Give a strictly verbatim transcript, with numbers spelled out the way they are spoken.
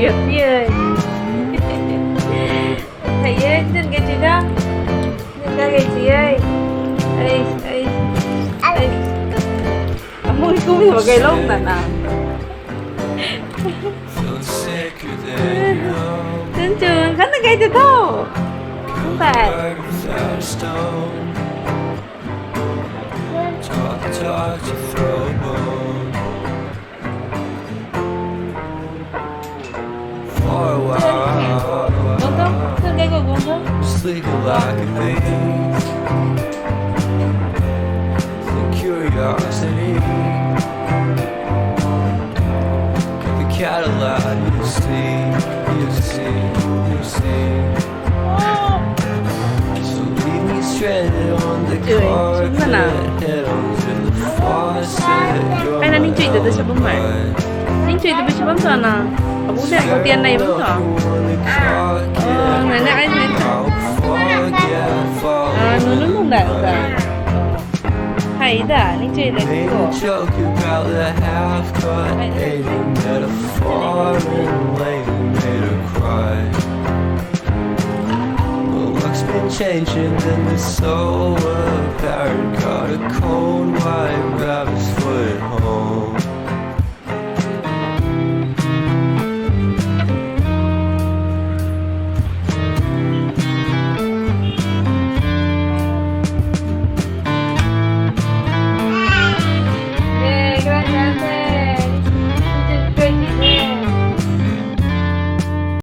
Yay. Thei ye, nang kei ti da. Nang kei ti ye. Ai, ai, ai. Amui kum ha kei lou na na. Chun chun, kan na kei ti tho. Kan ta. Talk, talk to throw a bone. For a while, Guang tho, kan kei khou guang tho. Sleeping like a thief. The curiosity. The Cadillac, you see, you see, you see. So leave me stranded on the Ui, carpet, sung na na. Head on to the faucet. Ai, na ning chui ta ta sa bam mai. Ning chui ta bi sa bam ta na. Abu de ko tian nai bam ta. Oh, na na, ai na. I'll forget, fall Ah, nu nu nu na ta. Hai da, ning chui ta Made ko. A joke about the half-cut alien, met a foreign lady, made her cry. The luck's been changing and it's so apparent. Caught a cold white rabbit's foot at home.